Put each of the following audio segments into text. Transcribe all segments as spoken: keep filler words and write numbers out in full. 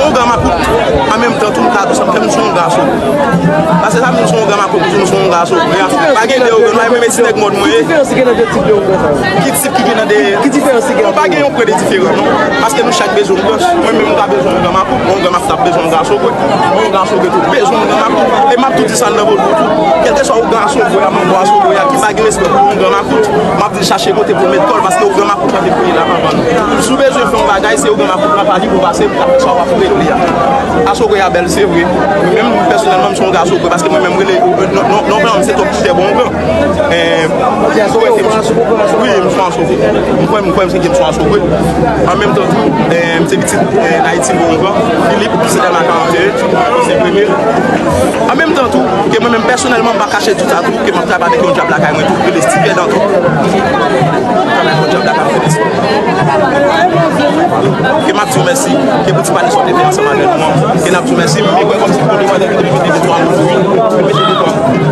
Yon gran makout, an menm tan tou, m ka di w sa, m se yon gran sove. Paske sa vle di m se yon gran makout, m se yon gran sove. Pa gen de yon gran, mwen menm e ti nèg mòn mwen ye. Ki diferans ki gen nan de tip de yon gran sa yo? Ki tip ki gen nan de... Ki diferans ki gen? Bon, pa gen yon pwen de diferan, non. Paske nou chak bezwen yon gran. Mwen menm, m ka bezwen yon gran makout, yon gran makout ap bezwen yon gran sove. Yon gran sove tou bezwen yon gran makout. E m ap tou di sa nan vodou tou. Kèlkeswa yon gran sove a, manbo a sove a, ki pa gen respè pou yon gran makout, m ap di l chache kote pou l met kò l, paske yon gran makout pote peyi la anvan nou. Si w bezwen fè yon bagay, se yon gran makout la pa li pou pase, pou ka fè sa w ap regle a. Asogwe a bèl, se vre. Mwen menm, pèsonèlman, m se yon gran asogwe, paske mwen menm, rele, non, non, non, se twòp ti tè bon gran. Eh, wi, m se yon asogwe. M kwè, m kwè, m se, m se yon asogwe. An menm tan tou, eh, m se pitit, eh, Ayiti bon gran. Filip, se Dèlma karannteyen, se premye. An menm tan tou, ke mwen menm, pèsonèlman, m pa kache di sa tou, ke m ap travay avèk yon dyab lakay mwen tou, rele Steve Pierre Danton. Travay avèk yon dyab lakay mwen, rele Steve. Ke m ap di w mèsi, ke pou ti pale sa w te fè ansanm avè nou an, ke n ap di w mèsi, m kwè kòmsi pou li, mwen te mete de twa moun pou li, mete de twa moun.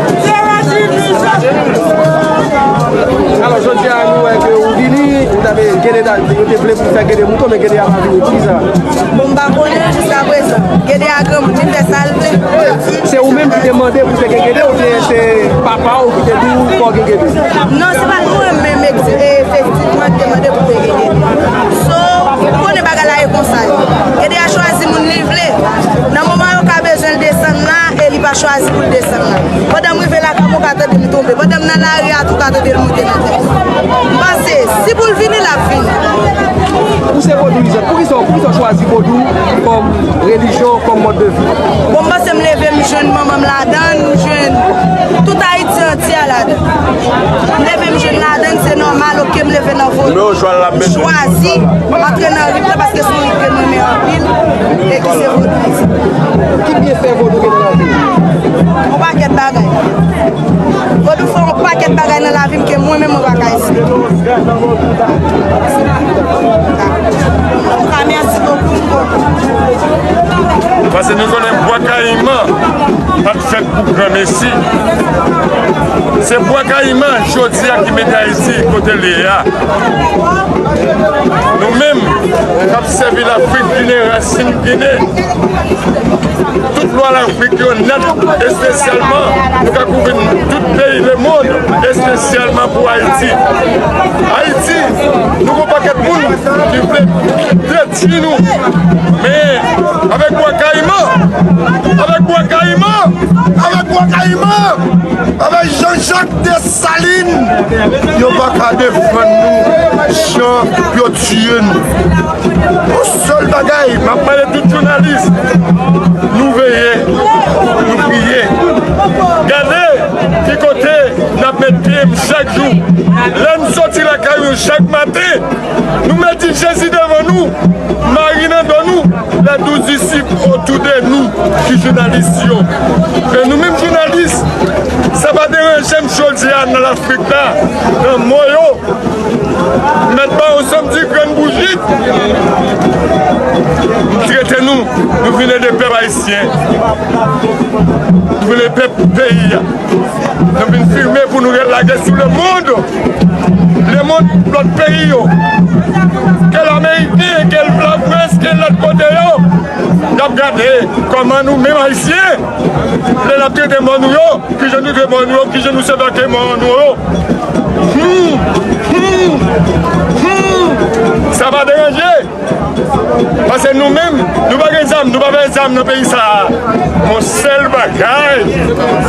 Alò, jodi a, nou wè ke ou vini, ou t ap gen de dal, yo te vle pou fè gen de mouton, men gen de a pa vini. Poukisa? Bon, m pa konnen jiskaprezan. Gede a granmoun, li fè sa l vle. Se ou menm ki te mande pou te gen gede, oubyen se papa w ki te di w fò gen gede? Non, se pa t mwen menm ex-, efektivman ki te mande pou te gen gede. So, ou konnen bagay la e konsa ye. Gede a chwazi moun li vle. Nan moman yo ka bezwen l desann la, e li pa chwazi pou l desann la. Pandan m rive lakay mwen, ou ka tande m tonbe. Pandan m nan lari a tou, ou ka tande l monte nan tèt. M panse, si pou l vini, l ap vini. Ou se vodouyizan. Poukisa, poukisa w chwazi vodou kòm relijyon, kòm mòd de vi? Bon, m panse m leve, m jwenn manman m ladan l, m jwenn tout Ayiti antye a ladan l. M leve, m jwenn ladan l, se nòmal, oke, m leve nan vodou. M chwazi antre nan rit la paske se yon rit ke m renmen anpil e ki se vodouyizan. Ki byenfè vodou gen nan lavi w? Yon pakèt bagay. Vodou fè yon pakèt bagay nan lavi m ke mwen menm mwen pa ka esplike. Antouka, mèsi bokou. Paske nou konnen Bwa Kayiman pa t fèt pou granmesi. Se Bwa Kayiman, jodi a, ki mete Ayiti kote l ye a. Nou menm, k ap sèvi Lafrik Ginen, rasin Ginen, tout lwa Lafrik yo nèt, espesyalman, nou ka kouvri tout peyi lemonn, espesyalman pou Ayiti. Ayiti, nou gon pakèt moun ki vle detwi nou. Men, avèk Bwa Kayiman, avèk Bwa Kayiman, avèk Bwa Kayiman, avèk Jean-Jacques Dessalines, yo pa ka defann nou jan yo tiye nou. Yon sèl bagay, m ap mande tout jounalis, nou veye, nou priye. Gade ki kote n ap met pye m chak jou. Lè n soti lakay nou chak maten, nou mete Jezi devan nou, Mari nan do nou, les douze disciples autour de nous, ki jounalis yo. Men nou menm jounalis, sa pa deranje m jodi a nan Lafrik la, nan mò yo, m mèt ba yo sanm di grenn bouji, m trete nou, nou vin ede pèp ayisyen, nou vin ede pèp peyi a. Nou vin fime pou nou relage sou lemonn. Lemonn, lòt peyi yo. Ke l ameriken, ke l laprès, ke lòt kote yo. Y ap gade kòman nou menm ayisyen, lè n ap trete mò nou yo, kijan nou trete mò nou yo, kijan nou sèvi ak mò nou yo. Hmm, hmm, hmm. Sa pa deranje. Paske nou menm, nou pa gen zam, nou pa fè zam nan peyi sa a. Yon sèl bagay,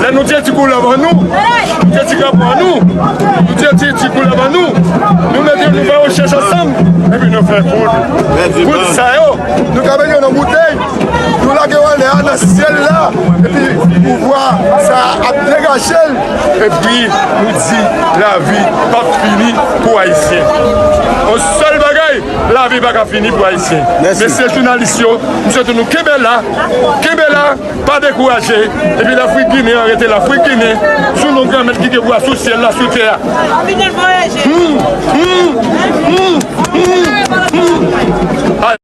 lè nou tire ti koulèv an nou, nou tire ti krapo an nou, nou tire ti, ti koulèv an nou, nou mete, nou fè rechèch ansanm, epi nou fè foud. Foud sa yo, nou ka mete yo nan boutèy, nou lage yo anlè a nan syèl la, epi pouvwa sa a ap degaje l, epi nou di lavi p ap fini pou Ayisyen. Yon sèl bagay, lavi pa ka fini pou Ayisyen. Mèsi. Mesye jounalis yo, m swete nou kenbe la, kenbe la, pa dekouraje. Epi Lafrik Ginen an rete Lafrik Ginen, sou non Granmèt ki gen pouvwa sou syèl la, sou tè a. Hmm, hmm, hmm, hmm, hmm.